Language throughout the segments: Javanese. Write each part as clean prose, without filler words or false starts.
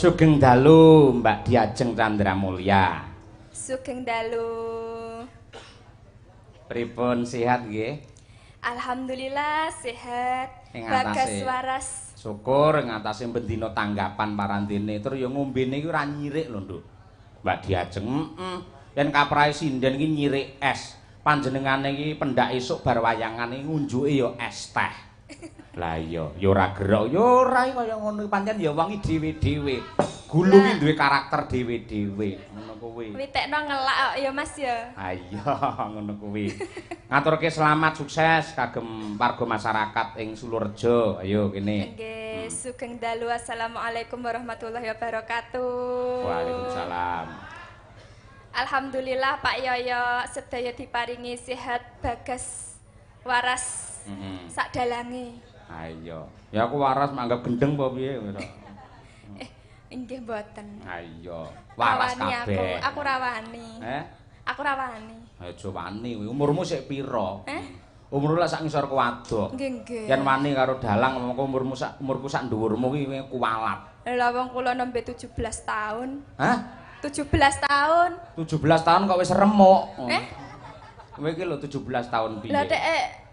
Sugeng dalu Mbak Diajeng Candra Mulya. Sugeng dalu. Pripun sehat nggih? Alhamdulillah sehat. Bagas waras. Syukur ing atase bendina tanggapan parandene tur ya ngombene iki ora nyirik lho, Nduk. Mbak Diajeng, heeh. Yen kaprahe sinden iki nyirik es. Panjenengane iki pendak esuk bar wayangan iki ngunjuke ya es teh. Lah iya, ya ora gerok, ya ora kaya ngono pancen ya wong iki dhewe-dhewe. Gulu ki duwe karakter dhewe-dhewe, ngono kuwi. Witekno ngelak kok ya Mas ya. Ha iya, ngono kuwi. Ngaturke selamat sukses kagem warga masyarakat ing Sulurejo. Ayo kene. Nggih, sugeng dalu. Assalamualaikum warahmatullahi wabarakatuh. Waalaikumsalam. Alhamdulillah Pak Yoyo sedaya diparingi sehat bagas waras. Sak dalange. Ha iya. Ya aku waras manggap gendeng apa piye ngono. Nggih mboten. Ha iya, waras kabeh. Aku rawani. Eh? Aku rawani. Aja wani kuwi. Umurmu sik pira? Eh? Umurmu lak sak ngisor kuwadok. Nggih, nggih. Yen wani karo dalang mongko umurmu sak umurku sak dhuwurmu kuwi kuwalat. Lah wong kula nembe 17 tahun. Hah? 17 tahun. 17 tahun kok wis remuk. Eh? Kowe iki lho 17 tahun piye? Lah dek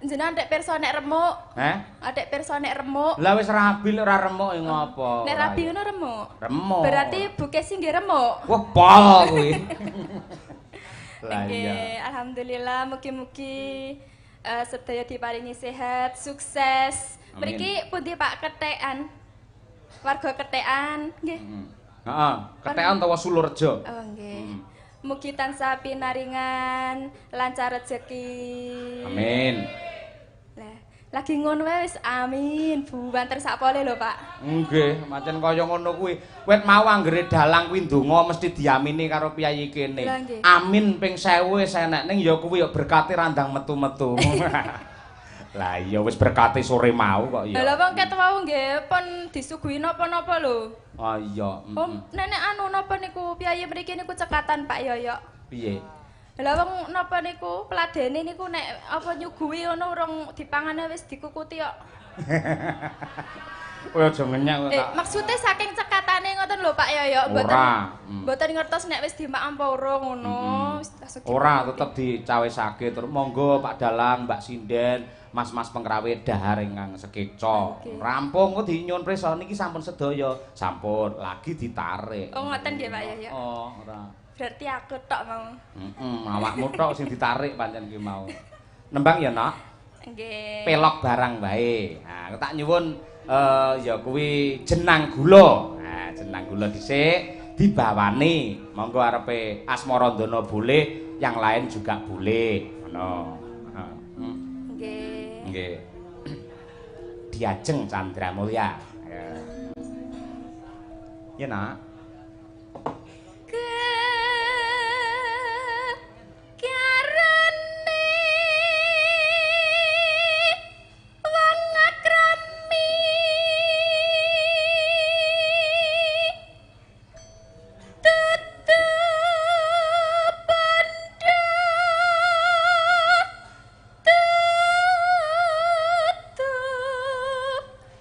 jenengan dek pirsa nek remuk. Heh? Dek pirsa nek remuk. Lah wis rabi lek ora remuk ya ngopo? Nek rabi ngono remuk. Remuk. Berarti Bu Kesi nggih remuk. Wah, pol kuwi. Lah iya. Alhamdulillah mugi-mugi sedaya diparingi sehat, sukses. Mriki pundi Pak Ketekan? Warga Ketekan nggih. Heeh, Ketekan utawa Sulurejo. Oh nggih. Mugi tansah pinaringan, lancar rezeki. Amin. Lah, lagi ngono wae wis amin. Buwanter sakpole lho, Pak. Nggih, pancen kaya ngono kuwi. Wit mau anggere dalang kuwi ndonga mesti diamini karo piyayi kene. Amin ping 1000 wis enek ning ya kuwi ya berkate randang metu-metu. Lah iya wis berkate sore mau kok ya. Lah wong ket wau nggih pun disuguhi napa-napa lho. Oh iya. Oh, nenek anu napa niku piyayi mriki niku cekatan Pak Yoyo. Piye? Lah wong napa niku peladene niku nek apa nyuguhi ngono urung dipangane wis dikukuti kok. Kowe aja ngenyek kok tak. Maksude saking cekatane ngoten lho Pak Yoyo, mboten mboten ngertos nek wis dimakan apa urung ngono. Ora, tetep dicawesake terus monggo Pak Dalang, Mbak Sinden, mas-mas pengrawit dahar ingkang sekeca. Rampung kok dinyuwun prisa niki sampun sedaya. Sampun, lagi ditarik. Oh ngoten nggih Pak Yoyo. Oh, ora. Berarti aku tok mau. Heeh, awakmu tok sing ditarik pancen ki mau. Nembang ya, Nak? Nggih. Pelok barang wae. Nah, tak nyuwun ya kuwi jenang gula. Nah, jenang gula dhisik dibawani. Monggo arepe Asmarandana boleh, yang lain juga boleh. Ngono. Heeh. Nggih. Nggih. Diajeng Candra Mulya. Ya, Nak.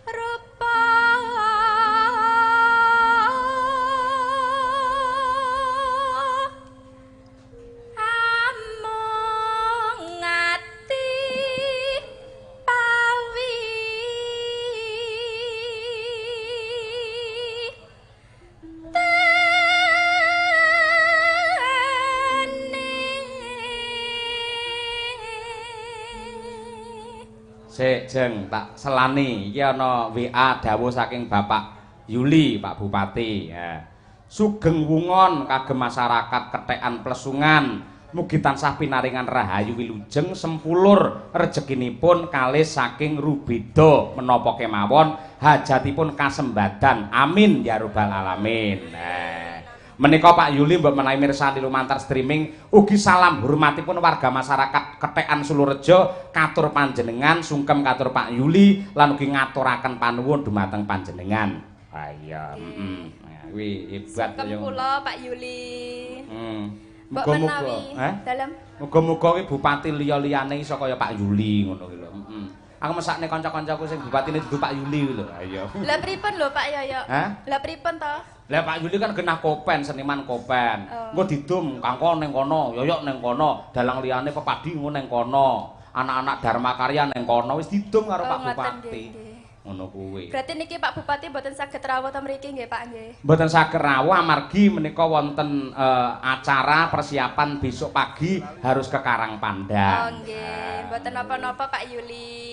Rupa. Sik, Jeng, tak selani. Iki ana WA dawuh saking Bapak Yuli, Pak Bupati. Ya. Sugeng wungon kagem masyarakat Ketekan Plesungan. Mugi tansah pinaringan rahayu wilujeng sempulur rejekinipun kalih saking rubeda menapa kemawon hajatipun kasembadan. Amin ya rabbal alamin. Nah, menika Pak Yuli mbok menawi mirsani lumantar streaming ugi salam hormatipun warga masyarakat Ketekan Sulurejo katur panjenengan sungkem katur Pak Yuli lan ugi ngaturaken panuwun dumateng panjenengan. Ah iya, heeh. Kuwi hebat ya. Sungkem kula Pak Yuli. Mbok menawi dalem. Muga-muga kuwi bupati liya-liyane iso kaya Pak Yuli ngono kuwi lho. Heeh. Aku mesakne kanca-kancaku sing bupatine dudu Pak Yuli kuwi lho. Ha iya. Lah pripun lho Pak Yoyo? Lah pripun to? Lah Pak Yuli kan genah kopen, seniman kopen. Engko didum kangko ning kono, Yoyok ning kono, dalang liyane pepadi ngono ning kono, anak-anak Dharma Karya ning kono wis didum karo Pak Bupati. Ngono kuwi. Berarti niki Pak Bupati mboten saged rawuh ta mriki nggih Pak nggih? Mboten saged rawuh amargi menika wonten acara persiapan besok pagi harus ke Karangpandan. Oh nggih, mboten napa-napa Pak Yuli.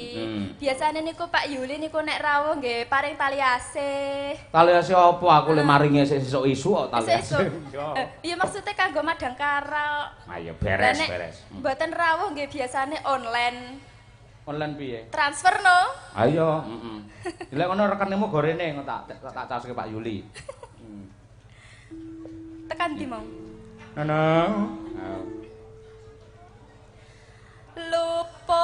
Biasane niku Pak Yuli niku nek rawuh nggih paring tali asih. Tali asih apa? Aku le maringi sesuk isuk kok tali asih. Iya maksudnya kanggo madangkara. Ayo beres beres. Mboten rawuh nggih biasane online. Online piye? Transfer no? Ayo, heeh. Lha ngono rekeningmu go rene tak caoske Pak Yuli. Tekan ndi mau? Nono. Luput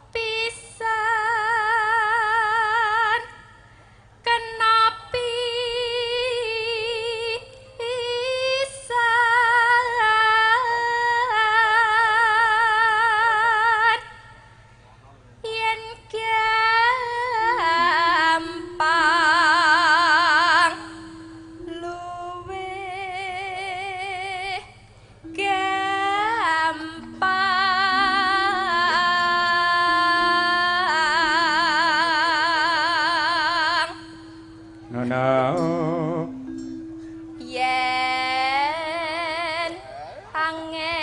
pisan kena pisan yen gampang luwih gampang. Nono. Yen angel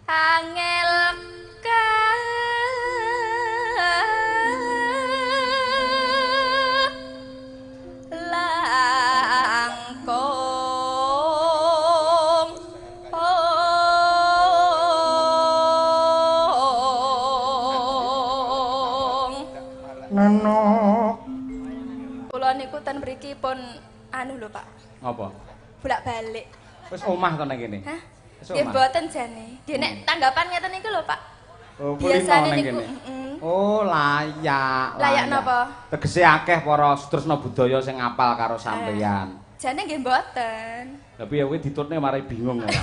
angel langkung ong. Nono. Kula niku ten mriki pun anu lho Pak. Apa? Bolak-balik. Wis omah to nang kene? Hah? Wis Nggih omah. mboten jane. Nggih nek tanggapan ngeten niku lho Pak. Oh, kulino Biasane nang niku kene. Oh, layak. Layak napa? Tegese akeh para sutresna budaya sing apal karo sampeyan. Jane nggih mboten. Lah piye kowe ditutne marai bingung ora?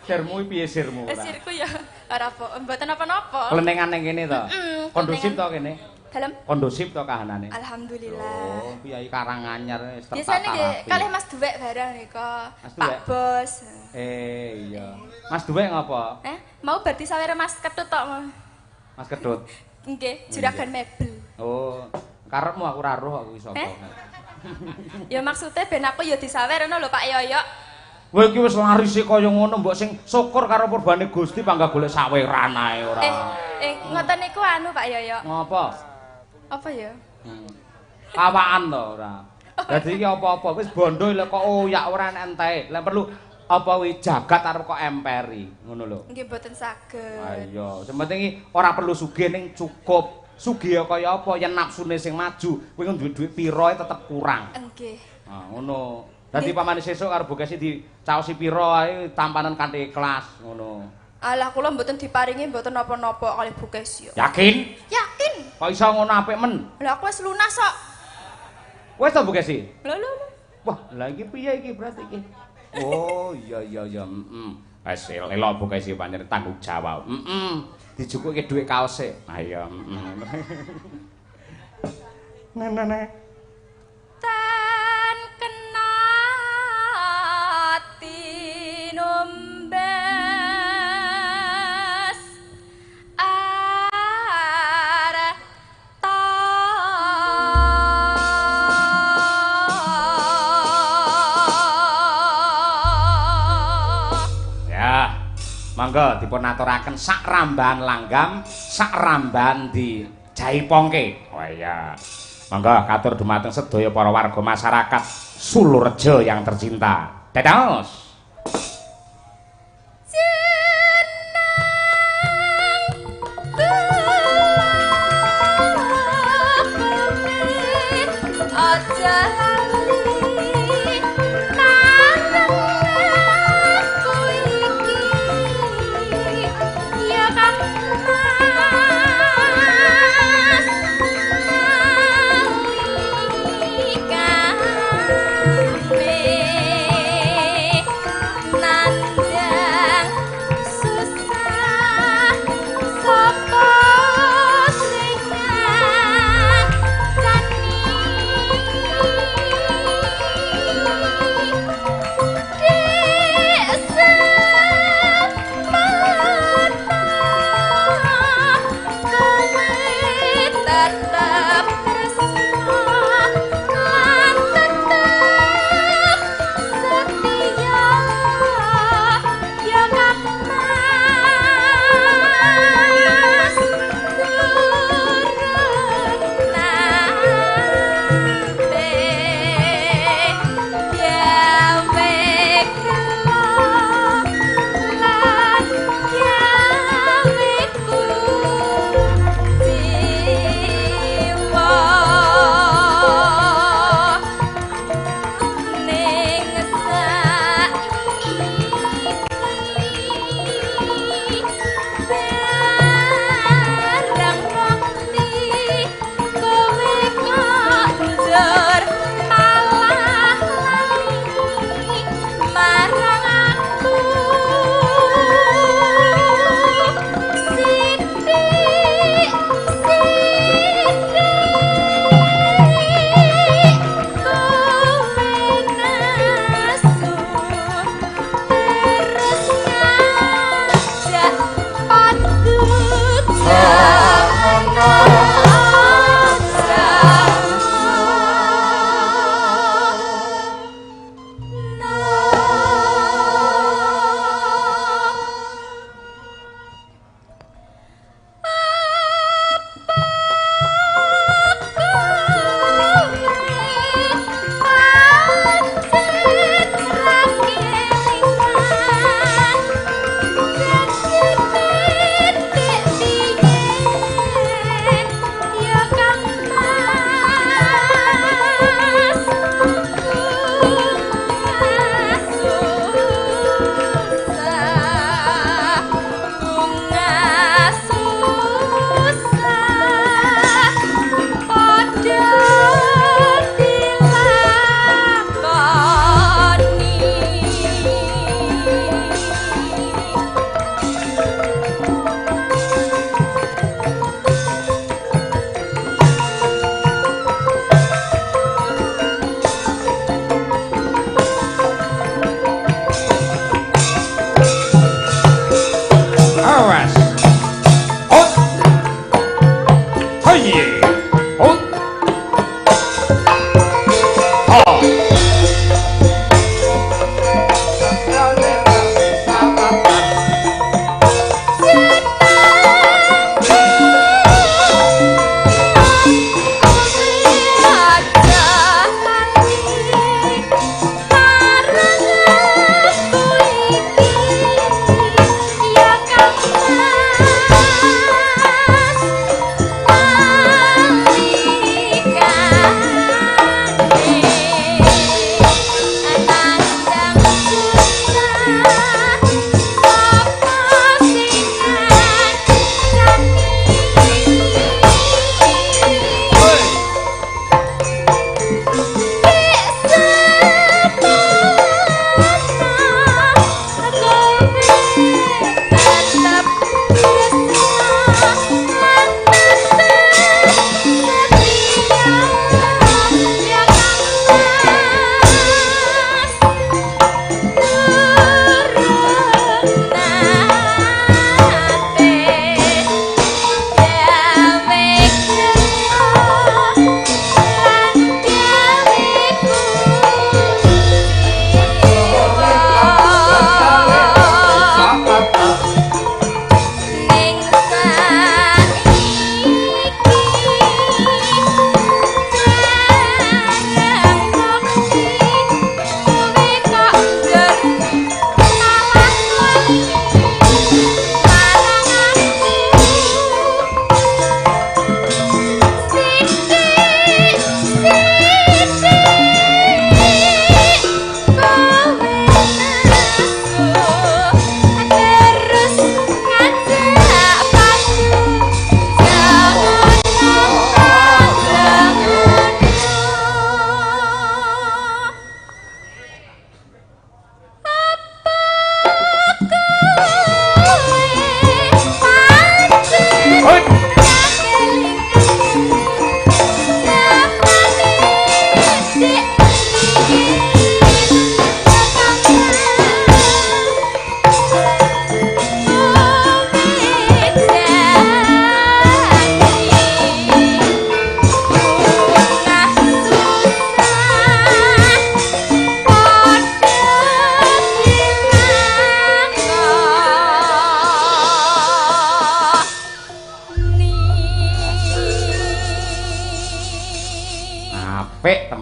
Sirmu piye sirmu ora? Sirku ya ora apa, mboten napa-napa. Klenengan ning kene to. Kondusif to kene? Dalem. Kondusif to kahanane? Alhamdulillah. Oh, piyayi Karanganyar wis tertata. Biasane nggih kalih Mas Duwek bareng nika. Pak Bos. Iya. Mas Duwek ngopo? Mau bar disawere Mas Ketut tok. Mas Ketut. Nggih, juragan mebel. Oh, karepmu aku ora roh aku iki sapa. Ya maksudnya ben aku ya disawer ngono lho Pak Yoyok. Kowe iki wis larise kaya ngono mbok sing syukur karo purbane Gusti panggah golek saweran ae ora. Ngoten niku anu Pak Yoyok. Ngopo? Apa ya? Awaan to ora. Dadi iki apa-apa wis bondo lek kok oyak ora enek entehe. Lek perlu apa kuwi jagat arep kok emperi ngono lho. Nggih mboten saged. Ha iya, sing penting iki ora perlu sugih ning cukup. Sugih kaya apa yen nafsune sing maju, kowe duwe dhuwit pira tetep kurang. Nggih. Ha ngono. Dadi pamane sesuk karo Bukesi dicaosi pira ae tampanan kanthi ikhlas ngono. Alah kula mboten diparingi mboten napa-napa kalih Bukesi. Yakin? Yakin. Kok iso ngono apik men? Lah aku wis lunas kok. Wis to Bukesi? Lho lho. Wah, lah iki piye iki berarti iki? Oh iya iya iya, heeh. Wis elok Bukesi pancen tanggung jawab. Heeh. Dijukuke dhuwit kaos sik. Ha iya, heeh. Nene. Tan kena tinumbas arta Monggo dipun aturaken sak rambahan langgam, sak rambahan di jaipongke. Oh iya. Monggo katur dumateng sedaya para warga masyarakat Sulurejo yang tercinta. Dados. Aja.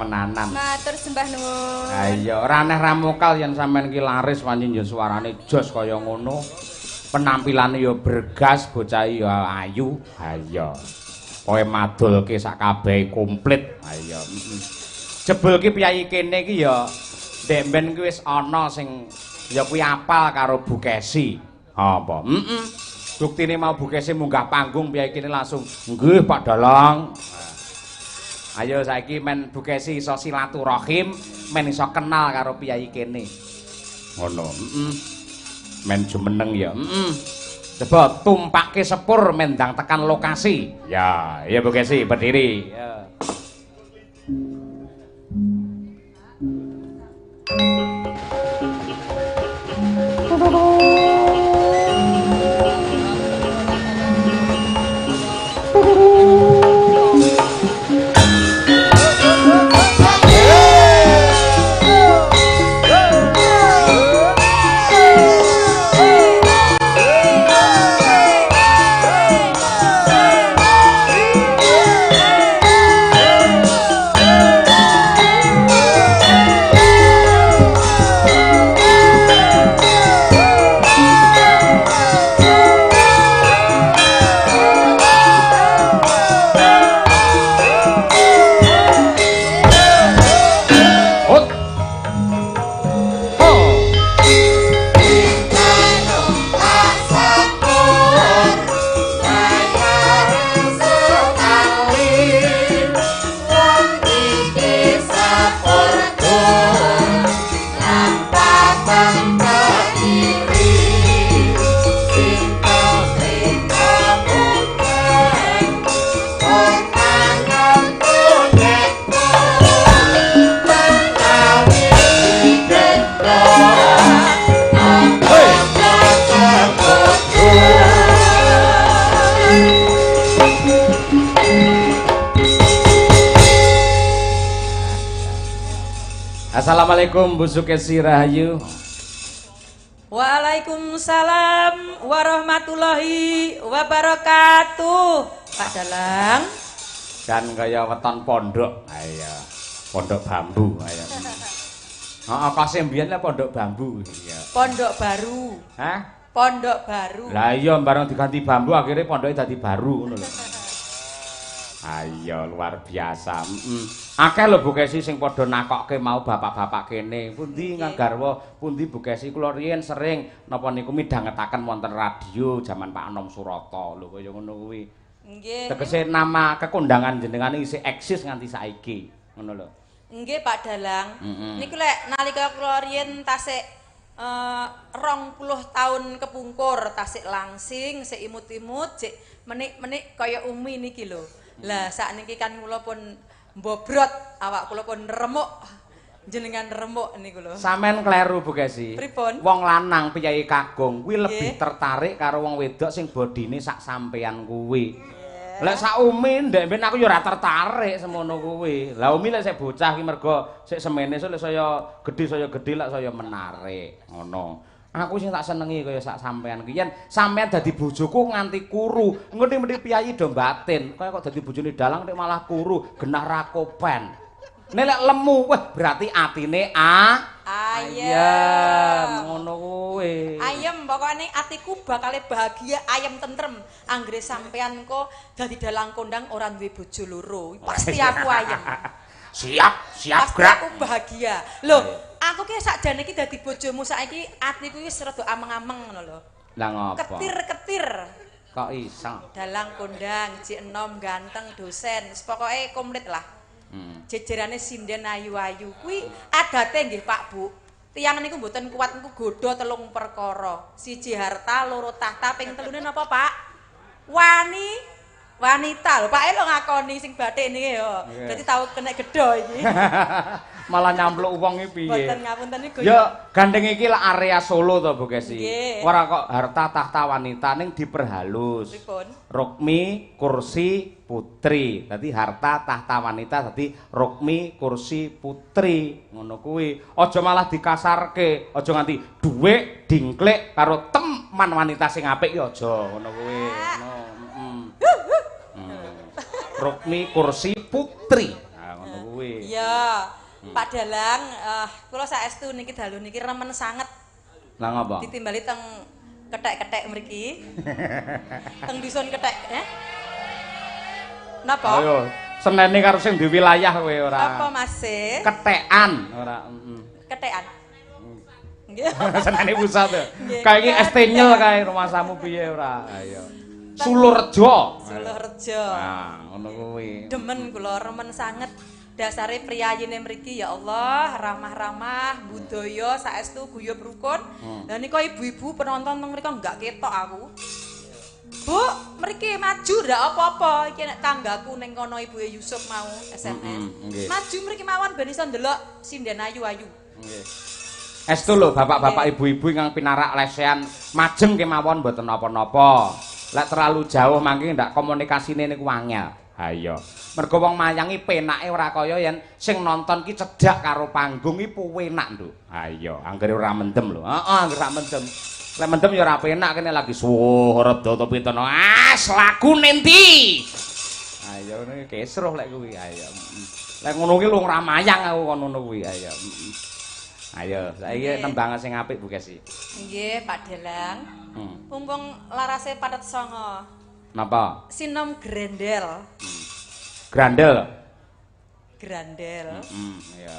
temenanan. Matur sembah nuwun. Ha iya, ora aneh ra mokal yen sampean ki laris pancen ya suarane jos kaya ngono. Penampilane ya bergas, bocah ya ayu. Ha iya. Kowe madulke sak kabehe komplit. Ha iya. Jebul ki piyayi kene ki ya ndek mben ki wis ana sing ya kuwi apal karo Bu Kesi. Apa? Heeh. Buktine mau Bu Kesi munggah panggung piyayi kene langsung, "Nggih, Pak Dalang." Ayo saiki men Bu Kesi iso silaturahim, men iso kenal karo piyayi kene. Ngono. Heeh. Men jumeneng ya. Heeh. Coba tumpake sepur mendang tekan lokasi. Ya, iya Bu Kesi berdiri. Ya. Assalamualaikum Bu Sukesi Rahayu. Waalaikumsalam warahmatullahi wabarakatuh. Pak Dalang. Dan kaya weton pondok. Ayo. Pondok bambu. Ayo. Heeh, kase mbiyen lah pondok bambu. Iya. Pondok baru. Hah? Pondok baru. Lah iya bareng diganti bambu akhirnya pondoknya dadi baru ngono lho. Ayo luar biasa. Akeh lho Bu Kesi sing padha nakokke mau bapak-bapak kene. Pundi nggarwa, pundi Bu Kesi kula riyen sering napa niku midhangetaken wonten radio jaman Pak Anom Surata lho kaya ngono kuwi. Nggih. Tegese nama kekondangan jenengan isih eksis nganti saiki. Ngono lho. Nggih Pak Dalang. Niku lek nalika kula riyen tasik 20 tahun kepungkur, tasik langsing, sik imut-imut, sik menik-menik kaya umi niki lho. Lah sakniki kan kula pun mbobrot, awak kula pun remuk, jenengan remuk niku lho. Sampeyan kleru Bu Kesi. Pripun? Wong lanang piyayi kakung kuwi lebih tertarik karo wong wedok sing bodine sak sampeyan kuwi. Lek sak umi ndek mben aku ya ora tertarik semono kuwi. Lah umi lek sik bocah ki mergo sik semene sok saya gedhe lek saya menarik ngono. Aku sing tak senengi kaya sak sampean ki yen sampean dadi bojoku nganti kuru. Ngerti-ngerti piyayi do batin. Kaya kok dadi bojone dalang nek malah kuru, genah ra kopen. Nek lek lemu, wah berarti atine ayem ngono kuwi. Ayem pokokne atiku bakale bahagia, ayem tentrem. Anggere sampean kok dadi dalang kondang ora duwe bojo loro. Pasti aku ayem. Siap, siap pasti gerak. Aku bahagia. Loh, aku ki sakjane iki dadi bojomu saiki atiku wis rada ameng-ameng ngono lho. Lah ngopo? Ketir-ketir. Kok iso? Dalang kondang, jek enom, ganteng, dosen, pokoke komplit lah. Jejerane sinden ayu-ayu kuwi adate nggih Pak Bu. Tiyang niku mboten kuat niku godha telung perkara. Siji harta, loro tahta, ping telune napa Pak? Wani wanita lho, Pak e lho ngakoni sing bathik niki ya. Dadi tau kena gedho iki. Malah nyampluk wong iki piye? Mboten ngapunten niku. Ya gandeng iki lak area Solo to Bu Kesi. Ora kok harta tahta wanita ning diperhalus. Pripun? Rukmi, kursi, putri. Dadi harta tahta wanita dadi rukmi, kursi, putri. Ngono kuwi. Aja malah dikasarke, aja nganti dhuwit dingklik karo teman wanita sing apik ya aja ngono kuwi. Ngono. Rukmi, kursi, putri. Nah, ngono kuwi. kuwi. Iya. Pak Dalang, kula saestu niki dalu niki remen sanget. Lah ngapa? Ditimbali teng kethek-kethek mriki. Teng dusun kethek, eh? Napa? Ayo, senene karo sing di wilayah kowe ora. Apa Mas? Kethekan ora, heeh. Kethekan. Nggih. Senene pusat to. Kae iki ST nyel kae rumasamu piye ora? Ayo. Sulurejo. Sulurejo. Nah, ngono kuwi. Demen kula remen sanget. Dasare priyayine mriki ya Allah, ramah-ramah, budaya saestu guyub rukun. Lah nika ibu-ibu penonton teng mriko enggak ketok aku. Bu, mriki maju ndak apa-apa. Iki nek tanggaku ning kono ibuke Yusuf mau SMS. Maju mriki mawon ben iso ndelok sinden ayu-ayu. Nggih. Estu lho bapak-bapak ibu-ibu ingkang pinarak lesehan majeng kemawon mboten napa-napa. Lek terlalu jauh mangke ndak komunikasine niku angel. Ha iya. Mergo wong mayangi penake ora kaya yen sing nonton ki cedhak karo panggung iki penak, Nduk. Ha iya, anggere ora mendem lho. Heeh, anggere ora mendem. Lek mendem ya ora penak kene lagi suwuh data pinten. Ah, lagu nendi? Ayo ngene kesruh lek kuwi. Ayo. Lek ngono kuwi lho ora mayang aku kon ngono kuwi. Ayo. Ayo, saiki nembang sing apik Bu Kesi. Nggih, Pak Dalang. Mumpung larase pathet songo. Napa? Sinom Grendel. Grandel. Grandel. Iya.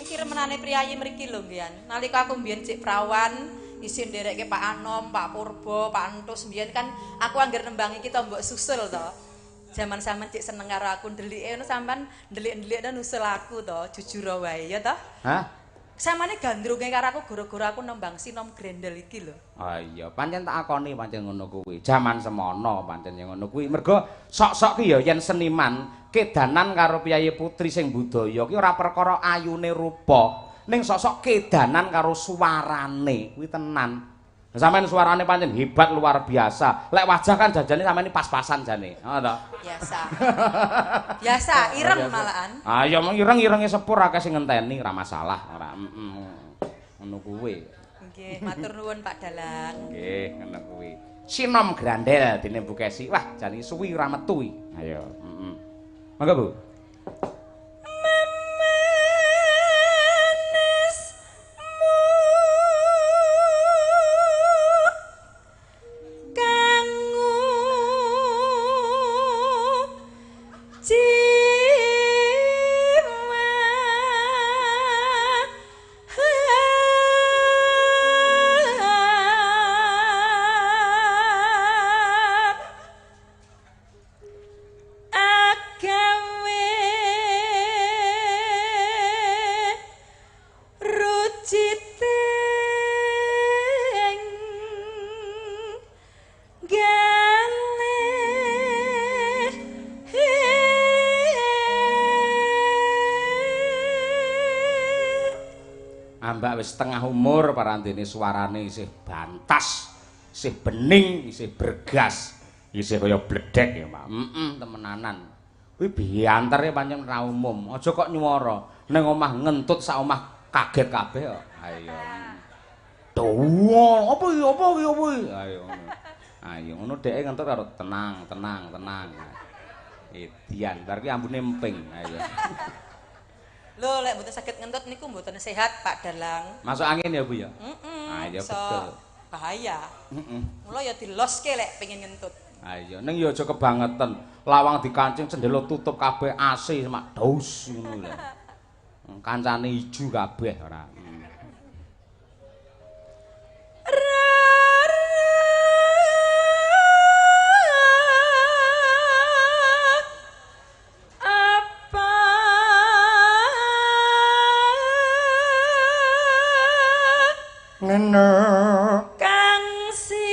Niki remenane priyayi mriki lho mbiyen. Nalika aku mbiyen cek prawan, isin nderekke Pak Anom, Pak Purbo, Pak Entus mbiyen kan aku angger nembang iki to mbok susul to. Jaman sampean cek seneng karo aku ndelike ngono sampean ndelik-ndelikne nusul aku to, jujur wae ya to. Hah? Samane gandrunge karo aku gara-gara aku nembang Sinom Grendel iki lho. Ah iya, pancen tak akoni pancen ngono kuwi. Jaman semono pancen ngono kuwi. Mergo sok-sok ki ya yen seniman kedanan karo piyayi putri sing budaya ki ora perkara ayune rupa, ning sok-sok kedanan karo suarane kuwi tenan. Sampeyan suarane pancen hebat luar biasa. Lek wajah kan jajane sampeyan pas-pasan jane. Heeh to? Biasa. Biasa, ireng malahan. Ah ya mung ireng-irenge sepur akeh sing ngenteni ora masalah, ora. Ngono kuwi. Nggih, matur nuwun Pak Dalang. Nggih, ngono kuwi. Sinom Grandel dene Bu Kesi. Wah, jane suwi ora metu iki. Ayo, heeh. Monggo, Bu. Ambak wis setengah umur parandene suarane isih bantas, isih bening, isih bergas, isih kaya bledek ya, Pak. Heeh, temenanan. Kuwi biantere pancen ora umum. Aja kok nyuwara ning omah ngentut sak omah kaget kabeh kok. Ayo. Dawa, apa iki? Apa iki? Apa iki? Ayo. Ayo ngono dheke ngentut karo tenang, tenang, tenang. Edian, bar ki ambune emping. Ayo. Lho, lek mboten saged ngentut niku mboten sehat, Pak Dalang. Masuk angin ya, Bu ya? Heeh. Ah, iya betul. Bahaya. Heeh. Mula ya diloske lek pengen ngentut. Ah iya, ning ya aja kebangetan. Lawang dikancing, cendela tutup kabeh, AC semak daus ngono lho. Kancane iju kabeh ora. Kang si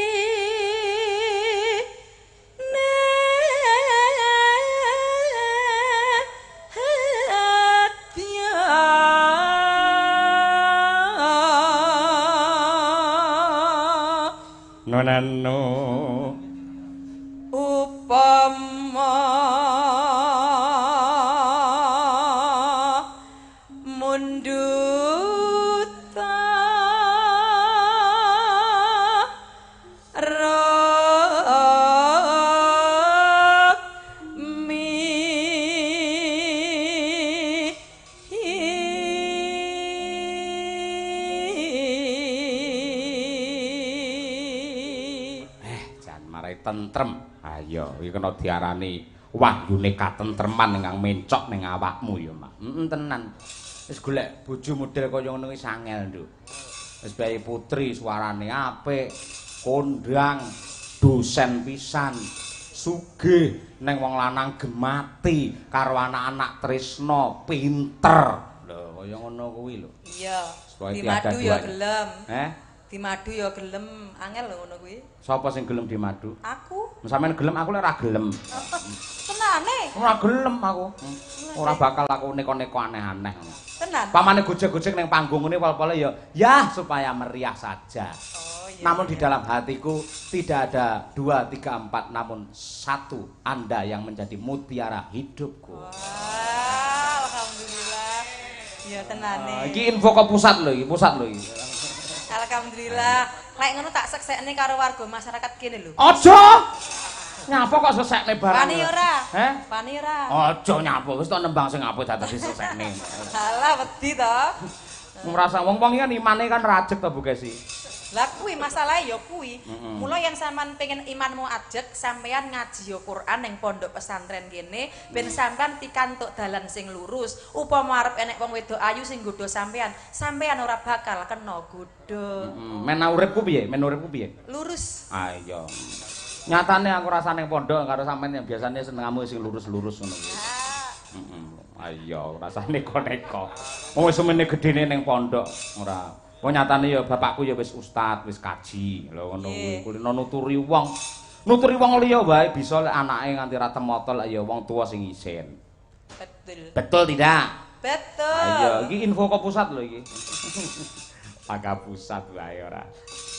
Nonano upama munduta rok mi tentrem. Ayo, iki kena diarani wahyune katentreman ingkang mencok ning awakmu ya, Mak. Heeh, tenan. Wis golek bojo model kaya ngono iki angel, Nduk. Wis bae putri suarane apik, kondang, dosen pisan, sugih, neng wong lanang gemati karo anak-anak tresna, pinter. Lho, kaya ngono kuwi lho. Iya. Dimadu ya gelem. Heh? Dimadu ya gelem, angel lho ngono kuwi. Sapa sing gelem dimadu? Aku. Sampeyan gelem, aku lek ora gelem. Tenane? Ora gelem aku. Ora bakal aku neko-neko aneh-aneh. Tenan. Pamane gojek-gojek ning panggung ngene pol-pole ya, ya supaya meriah saja. Oh, iya. Namun di dalam hatiku tidak ada 2, 3, 4, namun 1 Anda yang menjadi mutiara hidupku. Wah, alhamdulillah. Ya tenane. Iki info ke pusat lho iki, pusat lho iki. Alhamdulillah. Lek ngono tak seksekne karo warga masyarakat kene lho. Aja. Nyapa kok sesekne barang? Wani ora? Heh? Wani ora? Aja nyapa, wis tok nembang sing apik dadi sesekne. Halah wedi to. Ngrasa wong-wong iki kan imane kan rajek to Bu Kesi. Lah kuwi masalahe ya kuwi. Mula yen sampean pengen imanmu ajeg, sampean ngaji ya Quran ning pondok pesantren kene, ben sampean pikantuk dalan sing lurus. Upama arep enek wong wedok ayu sing nggodha sampean, sampean ora bakal kena godha. Men uripku piye? Men uripku piye? Lurus. Ah iya. Nyatane aku rasane ning pondok karo sampean yang biasane senengamu sing lurus-lurus ngono kuwi. Heeh. Ayo rasane neko-neko. Wong wis semene gedene ning pondok ora. Wong nyatane ya bapakku ya wis ustad, wis kaji. Lho ngono kuwi kulino nuturi wong. Nuturi wong liya wae bisa lek anake nganti ra temata lek ya wong tuwa sing isin. Betul. Betul tidak? Betul. Ayo iki info ke pusat lho iki. Pak pusat wae ora.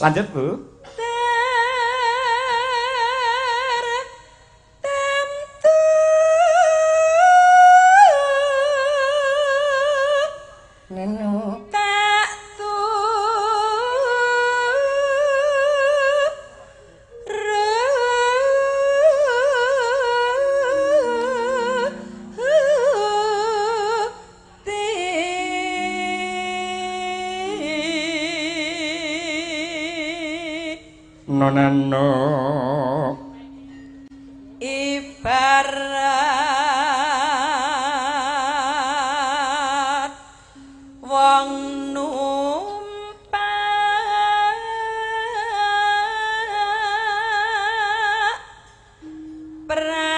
Lanjut, Bu. Neno tak turuti nonano ibarat wong numpak prau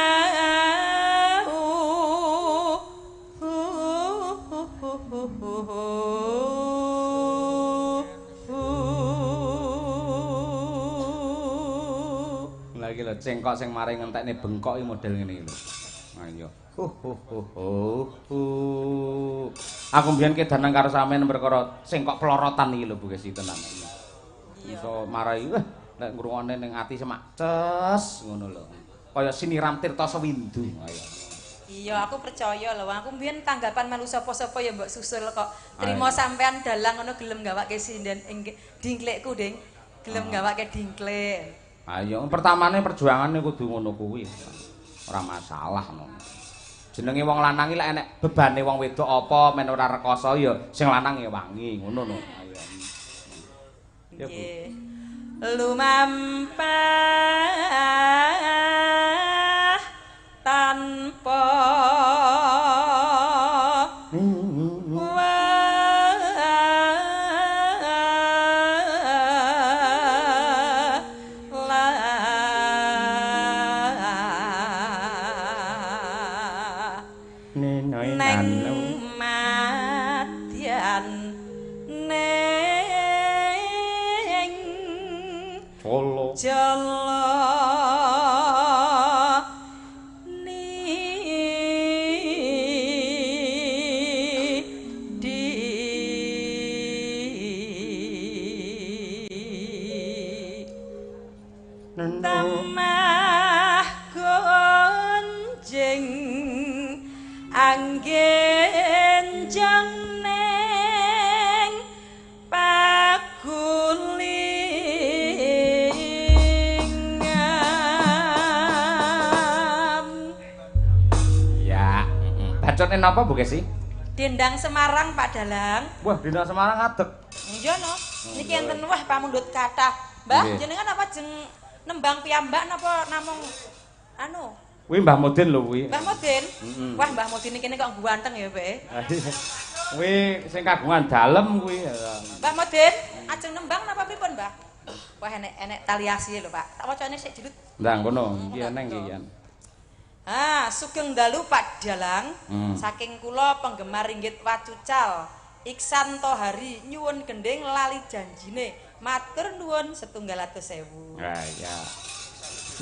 Lha iki lho cengkok sing mari ngentekne bengkok iki model ngene iki lho. Ayo. Ho ho ho ho. Aku mbiyen kedanan karo sampean perkara cengkok plorotan iki lho Bu Kesi tenan. Iso marai wah nek ngrungokne ning ati semak ces ngono lho. Kaya siniram tirta sewindu. Ayo. Iya, aku percaya lho. Aku mbiyen tanggapan melu sapa-sapa ya mbok susul kok. Trimo sampean dalang ngono gelem gawake sinden ing dingklikku, Ding. Gelem gawake dingklik. Ayo, pertamane perjuangane kudu ngono kuwi. Ora masalah ngono. Jenenge wong lanang iki lek enek bebane wong wedok apa men ora rekoso ya sing lanang ya wangi ngono lho. Ayo. Ya, Bu. Lumampah tanpa Tamah gonjing anggen jeneng pagulingan. Ya, bacotne napa Bu Kesi? Dendang Semarang Pak Dalang. Wah, dendang Semarang ngadeg. Iya no. Niki enten wah pamundhut kathah. Mbah, jenengan apa jeng Nembang piyambak napa namung anu? Kuwi Mbah Mudin lho kuwi. Mbah Mudin? Wah, Mbah Mudin iki kene kok ganteng ya, Pak. Kuwi sing kagungan dalem kuwi. Mbah Mudin, ajeng nembang napa pripun, Mbah? Wah, enek tali asih lho, Pak. Tak wacane sik dilut. Ndang kono, iki eneng iki kan. Ah, sugeng dalu Pak Dalang. Saking kula penggemar ringgit wacucal. Iksan Tohari nyuwun gending lali janjine. Matur nuwun 1.100.000. Ah iya.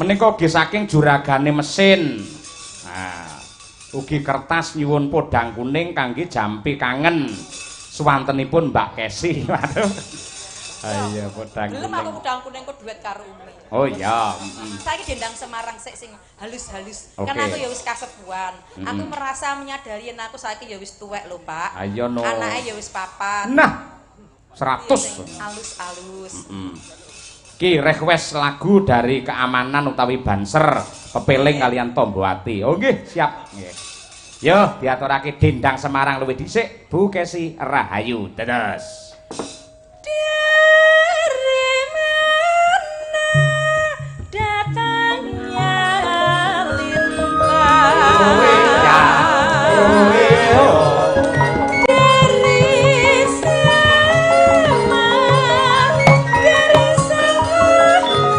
Menika ugi saking juragane mesin. Nah, ugi kertas nyuwun podang kuning kangge jampi kangen. Suwantenipun Mbak Kesi. Waduh. Iya podang kuning. Belum aku podang kuning kok duet karo Umi. Oh iya. Saiki dendang Semarang sik sing halus-halus. Kan aku ya wis kasepuhan. Aku merasa menyadari yen aku saiki ya wis tuwek lho, Pak. Ayo no. Anake ya wis papat. Nah. 100. Halus-halus. Ki request lagu dari keamanan utawi Banser pepeling kalian Tombo Ati. Oh nggih, siap. Nggih. Yo diaturake dendang Semarang luwih dhisik Bu Kesi Rahayu. Dados. Dari mana datangnya lintang? Dari sama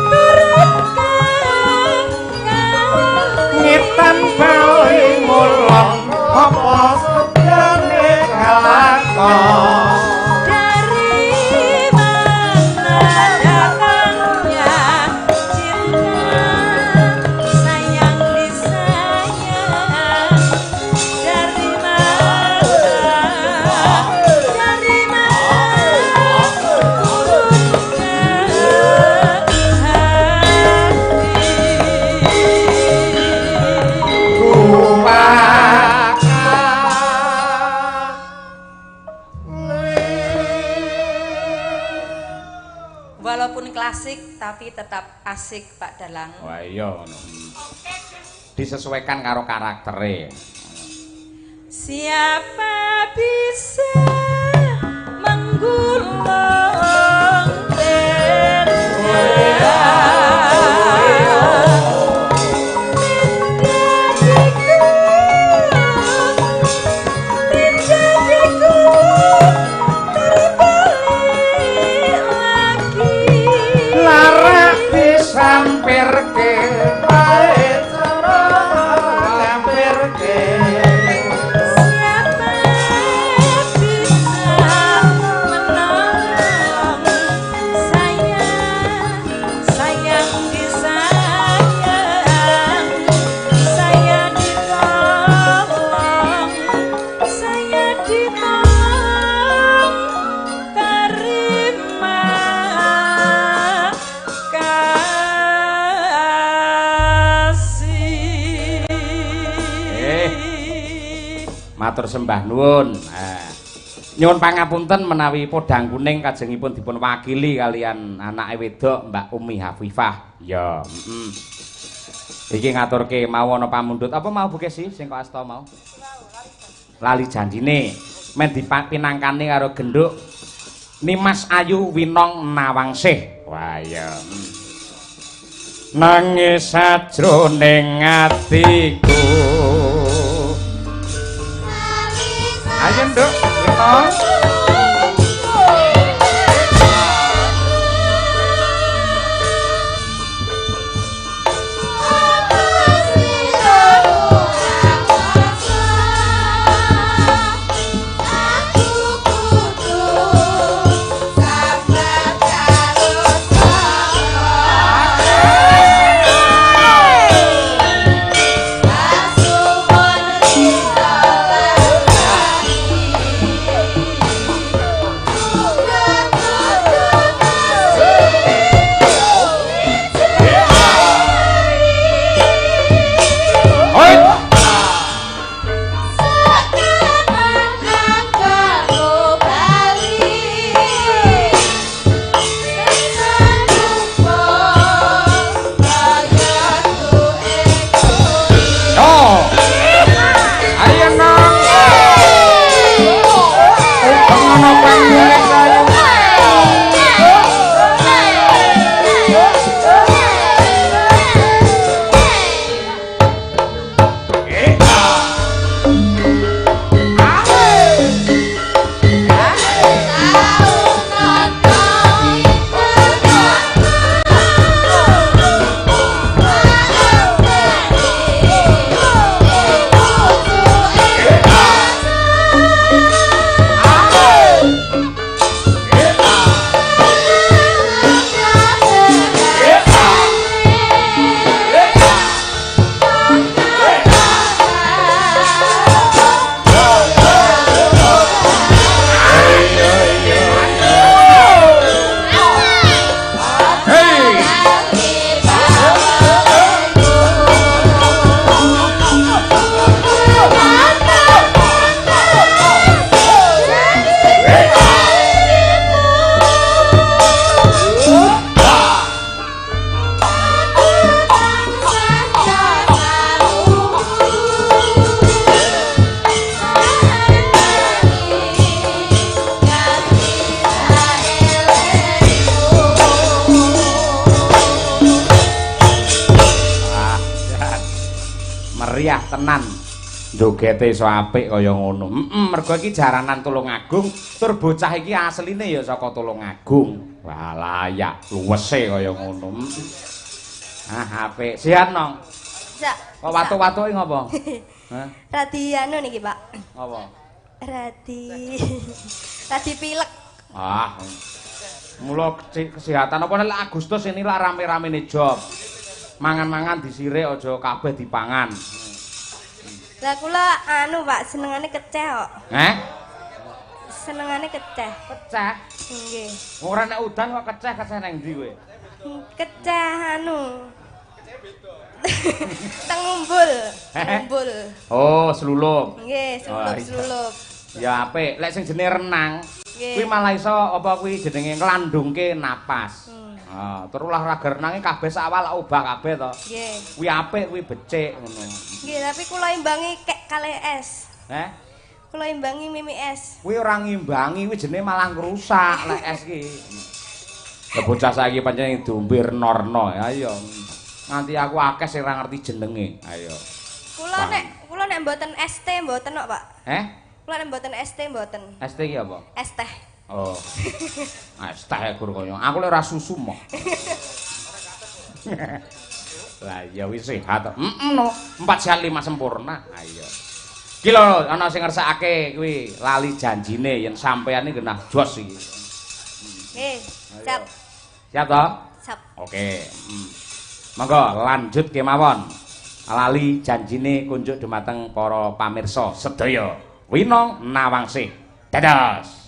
turut ke Ngitan bali ngulon apa sedane kalakon. Dari mana datangnya cinta, sayang disayang. Dari mana turun ke hati. Walaupun klasik tapi tetap asik Pak Dalang. Wah iya ngono. Disesuaikan karo karaktere. Siapa bisa menggulung tenda? Menjadiku terbalik lagi. Larak disampirke pae cara sampirke. Siapa bisa menolong saya, sayang disayang, saya ditolong, saya ditolong, terima kasih. Matur sembah nuwun. Nyuwun pangapunten menawi podang kuning kajengipun dipun wakili kalian anake wedok Mbak Umi Hafifah. Ya, Iki ngaturke mau ana pamundhut apa mau Bu Kesi sing kok asta mau? Lali janjine men dipinangkani karo genduk Nimas Ayu Winong Nawangsih. Wah iya. Nangis sajroning atiku. Ayo nduk, Winong. Layak tenan. Jogete iso apik kaya ngono. Heeh, mergo iki jaranan Tulungagung, tur bocah iki asline ya saka Tulungagung. Wah, layak luwese kaya ngono. Ah, apik. Sehat, Nong? Bisa. Kok watuk-watuke ngopo? Hah? Radi anu niki, Pak. Apa? Radi radi pilek. Ah. Mula kesehatan apa nek Agustus ini lak rame-ramene job. Mangan-mangan disirik aja kabeh dipangan. Lah kula anu Pak, senengane keceh kok. Heh? Senengane keceh. Keceh? Nggih. Ora nek udan kok keceh-keceh nang ndi kowe? Keceh anu. Teng ngumbul, ngumbul. Oh, slulup. Nggih, slulup-slulup. Ya apik, lek sing jenenge renang, kuwi malah iso apa kuwi jenenge nglandungke napas. Ah, terus olahraga renange kabeh sak awal obah kabeh to. Nggih. Kuwi apik, kuwi becik ngono. Nggih, tapi kula imbangi kek kalih es. Heh? Kula imbangi mimi es. Kuwi ora ngimbangi, kuwi jenenge malah ngrusak lek es ki. Lah bocah saiki pancen diombe renorno, ayo. Nganti aku akeh sing ora ngerti jenenge. Ayo. Kula nek mboten ST mboten kok, Pak. Heh? Kula nek mboten ST mboten. ST ki apa? Es teh. Oh. Es teh gur kaya. Aku lek ora susu moh. Lah ya wis sehat. Heeh no. 4 sehat 5 sempurna. Ayo. Ki lho ana sing ngersakake kuwi lali janjine yen sampeyan iki genah jos iki. Nggih, siap. Siap to? Siap. Oke. Monggo lanjut kemawon. Lali janjine kunjuk dumateng para pamirsa sedaya. Winong Nawangsih. Dados.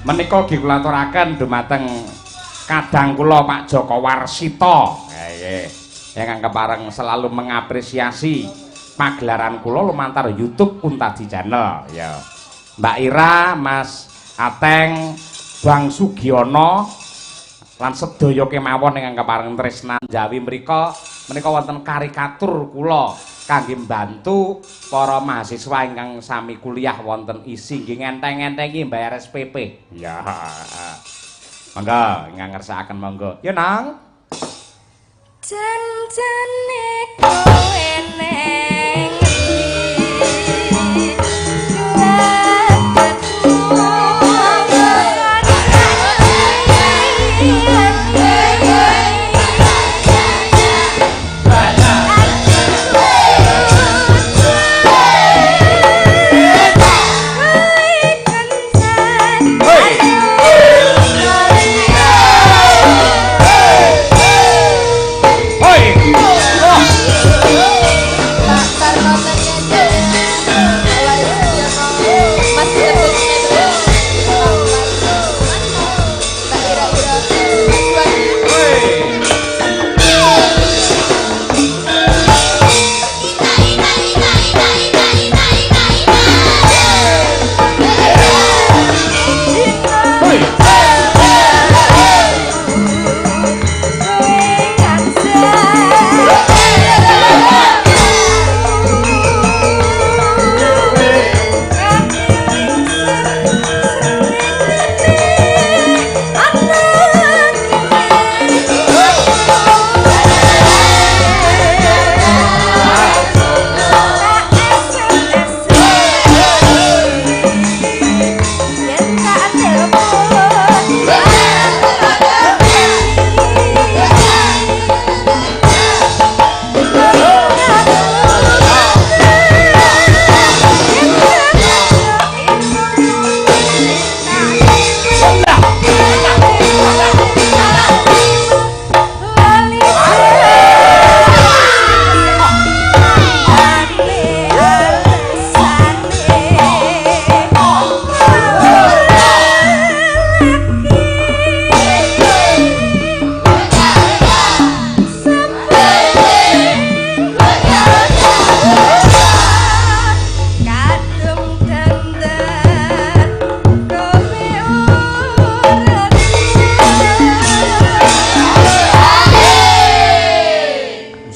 Menika nggih kula aturaken dumateng kadang kula Pak Joko Warsito. Nggih. Ingkang kepareng selalu mengapresiasi pagelaran kula lumantar YouTube Kuntadi Channel ya. Mbak Ira, Mas Ateng, Bang Sugiono lan sedaya kemawon ingkang kepareng tresnan Jawi mriku menika wonten karikatur kula kangge mbantu para mahasiswa ingkang sami kuliah wonten ISI nggih ngenteng-entengi mbayar SPP. Ya. Monggo ingkang ngersakaken monggo. Ya, Nang. Janjane kowe neng ngendi? Hoi!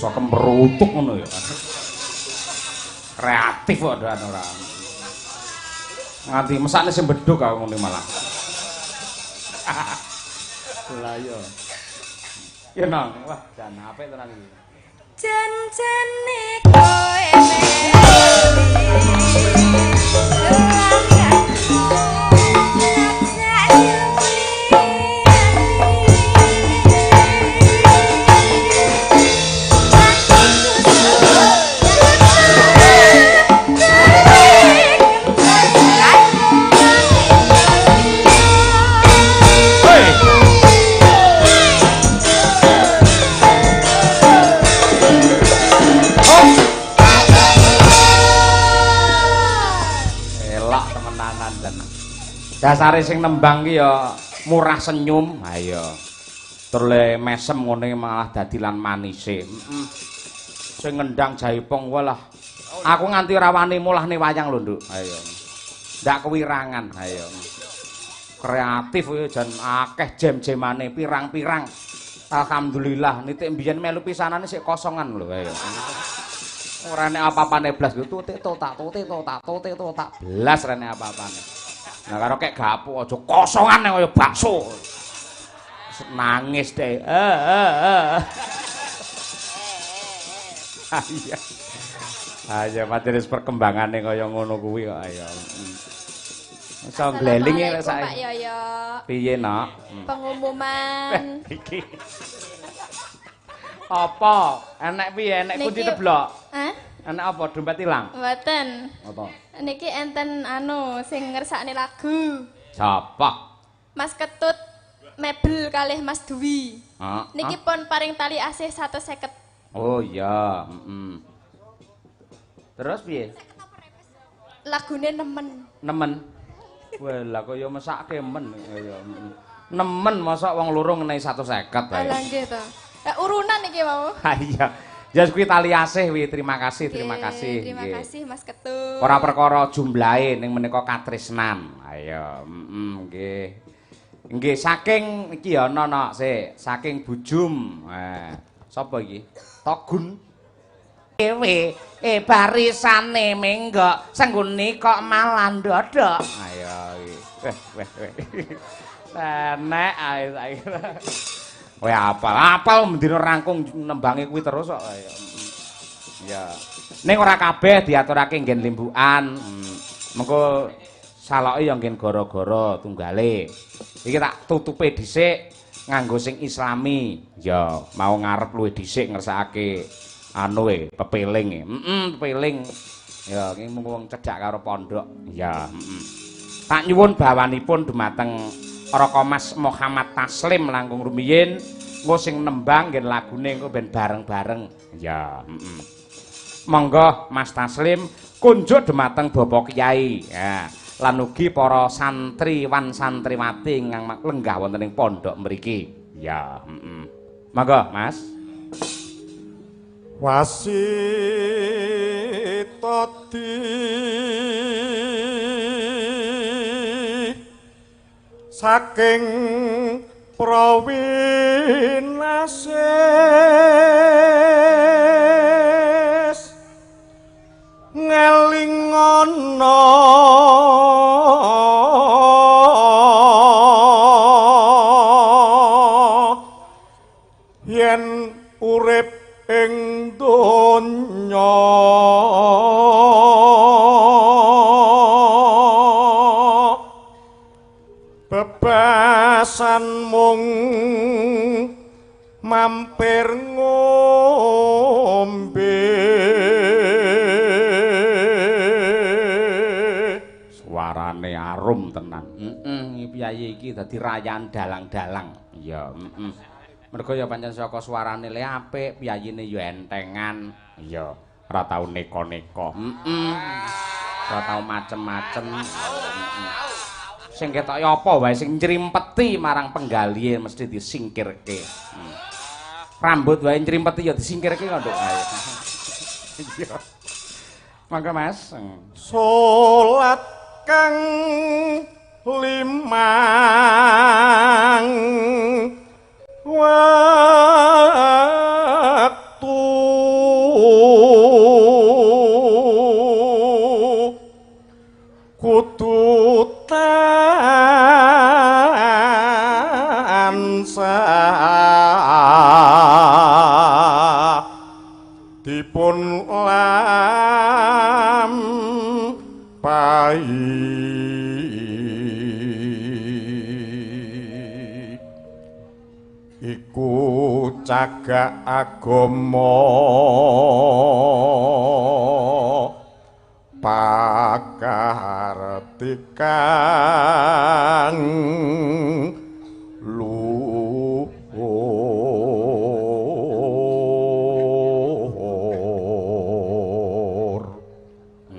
Iso kemrutuk ngono ya. Kreatif kok doan ora. Nganti mesakne sing bedhug aku ngene malah. Lah iya. Ya nang, wah jan apik tenan iki. Jan-jane kowe Dasare sing nembang ki ya murah senyum. Ha iya. Tur le mesem ngene malah dadi lan manise. Heeh. Sing ngendang jaipong walah. Aku nganti ora wani mulahne wayang lho, Nduk. Ha iya. Ndak kewirangan. Ha iya. Kreatif ya jan akeh jam-jamane pirang-pirang. Alhamdulillah nitik mbiyen melu pisanane sik kosongan lho. Ha iya. Ora nek apa-apane blas lho tutik totak tutik totak tutik totak blas ora nek apa-apane. Nah karo kek gapuk aja kosongan kaya bakso. Nangis deh. Iya. Ayo pancen perkembangane kaya ngono kuwi kok ayo. Iso gleling lek saiki. Pak Yoyo. Piye, Nok? Pengumuman. Iki. Apa? Enek piye? Enek kunci teblok? Hah? Enek apa? Dompet ilang? Mboten. Apa? Niki enten anu sing ngersakne lagu. Sapa? Mas Ketut mebel kalih Mas Dwi. Niki pun paring tali asih 150. Oh iya, heeh. Terus piye? Lagune nemen. Nemen. Wah, lah kaya mesake men kaya. Nemen mosok wong loro ngenehi 150 ae. Lah nggih to. Urunan iki mau. Ha iya. Ya kuwi tali asih kuwi, terima kasih, terima kasih. Terima kasih Mas Ketut. Ora perkara jumlahe ning menika katresnan. Ayo, heeh nggih. Nggih saking iki ya ana nok sik, saking Bujum. Sapa iki? Togun. Ewe, barisane menggok, senggone kok malah ndodok. Ayo iki. Weh, weh, weh. Enek ae saiki. Kowe apal, apal mendina rangkung nembange kuwi terus kok. Ya. Ning ora kabeh diaturake nggen limbukan. Mengko saloke ya nggen gara-gara tunggale. Iki tak tutupe dhisik nganggo sing islami. Ya, mau ngarep luwih dhisik ngersakake anu e, pepeling e. Heeh, pepeling. Ya, iki mung wong cedhak karo pondok. Ya, heeh. Tak nyuwun bawanipun dumateng Raka Mas Muhammad Taslim langkung rumiyin engko sing nembang ngen lagune engko ben bareng-bareng. Ya, heeh. Monggo Mas Taslim kunjuk dumateng Bapak Kiai. Ya, lan ugi para santri wan santriwati ingkang lenggah wonten ing pondok mriki. Ya, heeh. Monggo Mas. Wasita di saking prawinasis ngelingono yen urip ing donya bebasan mung mampir ngombe. Suarane arum tenan. Heeh, piyayi iki dadi rayan dalang-dalang. Ya, heeh. Mergo ya pancen saka suarane le apik, piyayine ya entengan. Ya, ora tau neko-neko. Heeh. Ora tau macem-macem. Sing ketoke apa wae sing nyrimpeti marang penggalihe mesti disingkirke. Rambut wae nyrimpeti ya disingkirke kok, Nduk. Ayo. Iya. Mangga Mas. Salat kang limang waktu Dipun lampahi iku cagak agama pakartikan luhur.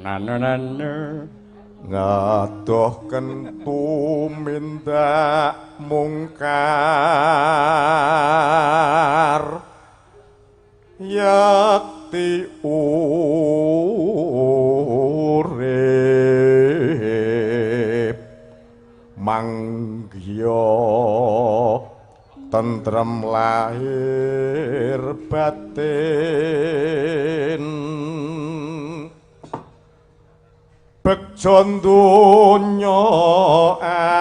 Nano-nano Ngadoh kentu mindak mungkar yakti urip manggiya tentrem lahir batin begjo donya akhirat.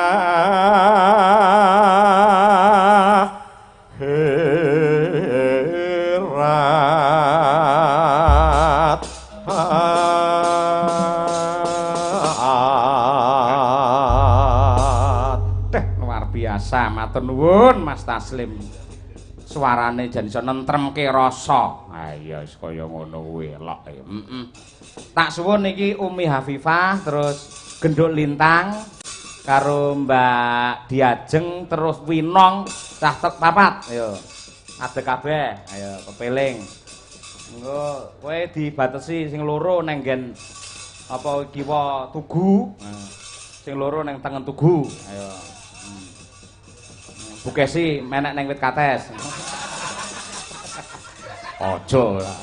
Teh luar biasa, matur nuwun Mas Taslim. Suarane jan iso nentremke rasa. Ha iya wis kaya ngono kuwi elok ya. Heeh. Tak suwun niki Umi Hafifah terus Genduk Lintang karo Mbak Diajeng terus Winong cah tek papat. Ayo. Adeg kabeh. Ayo kepeling. Engko kowe dibatesi sing loro neng nggen apa kiwa tugu. Sing loro neng tengen tugu. Ayo. Bu Kesi menek neng wit kates. Aja lah.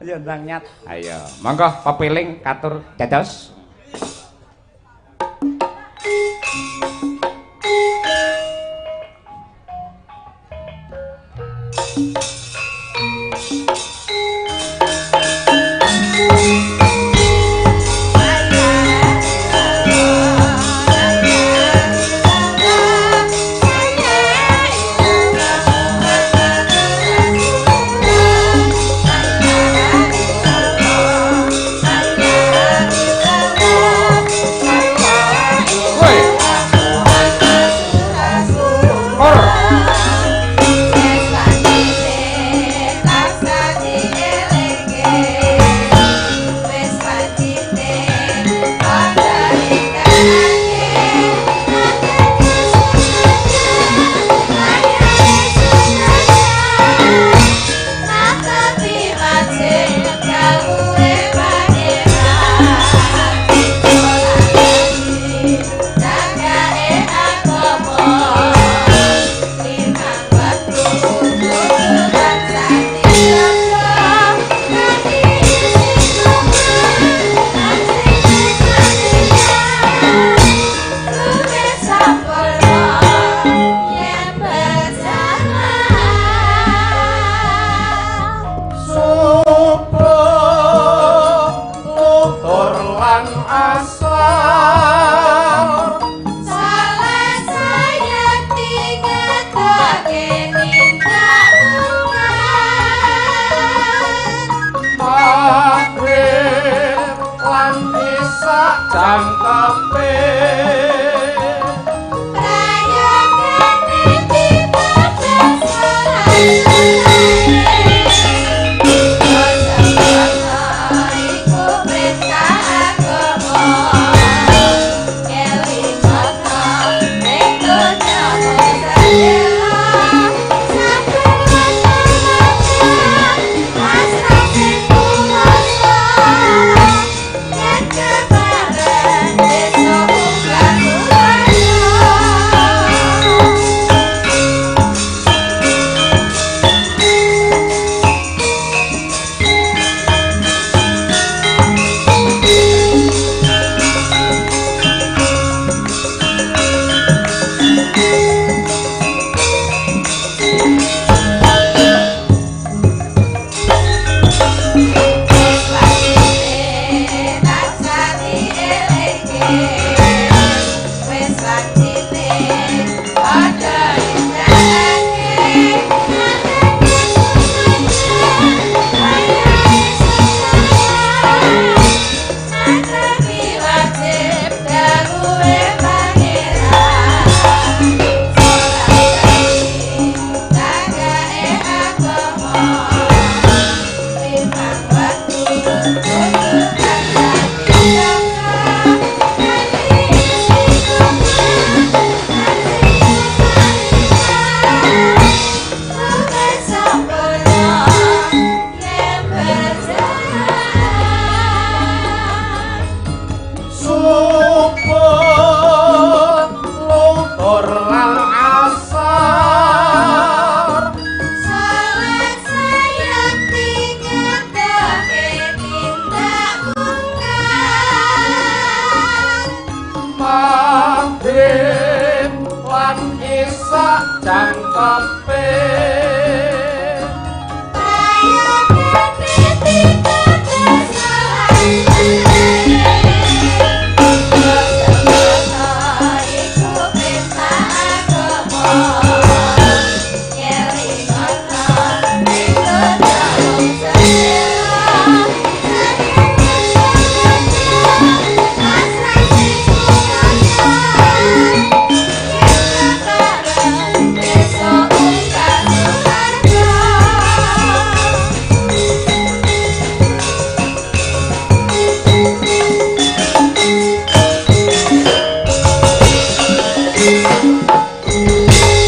Ayo ndang nyat. Ayo, monggo pepiling katur dados. Duka.